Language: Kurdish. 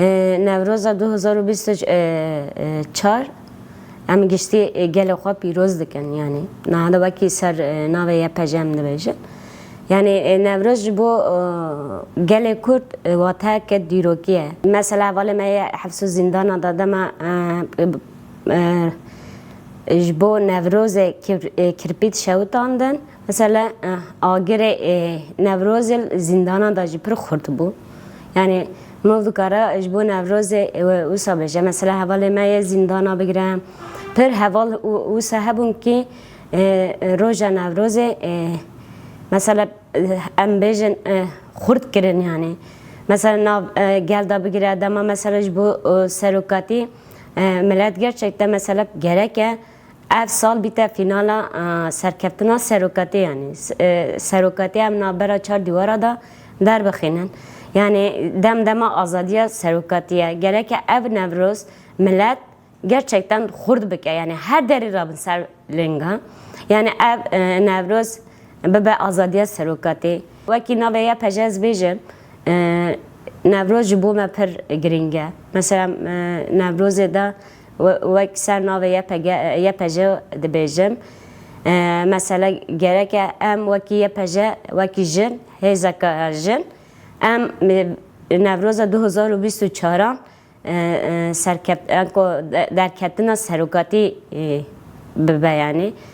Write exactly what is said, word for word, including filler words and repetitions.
E, Newroza du hezar û bîst û çar, em giştî, e, gelê xwe pîroz dikin, yanî niha de wekî ser, e, navê Y P G em dibêjin. Yanî, e, Newroz ji bo, e, gelê Kurd, e, wateyeke dîrokî ye. Mesela hevalê me yê hefs û zîndana de dema, e, e, ji bo Newrozê kir-, e, kirpît şewitandin. Mesela, eh, agirê, eh, Newrozê li zîndana de jî pir xurt bû. Yanî, mirov dikare ji bo Newrozê, eh, wisa bêje. Mesela, hevalê me yê zîndana bigire. Pir heval û-, wisa hebûn kî, eh, roja Newrozê, eh, mesela, eh, em bêjin, eh, xurt kirin, yanî. Mesela, nav, eh, gel de bigire, dema mesela ji bo, eh, serokatî, eh, milet gerçekten mesela gereke ev sal bîte fînala, e, serkeftina serokatê, yanî, s-, e, serokatê em navbera çar dîwara de derbixînin. Yanî dem dema azadiya serokatî ye. Gereke ev Newroz milet gerçekten xurt bike. Yanî her derî rabin ser linga. Yanî ev, e, Newroz bibe azadiya serokatê. Wekî navê Y P G ez bêjim, e, Newroz ji bo me pir girîng e. Mesela, e, Newrozê de we-, wek ser navê Y P G, e, Y P G dibêjim. E, mesela gereke em wekî Y P G, wekî jin, hêzeke jin, em, e, Newroza du hezar û bîst û çaran, e, e, serket-, e, ko de-, derketina serokatî, e, bibe, yanî.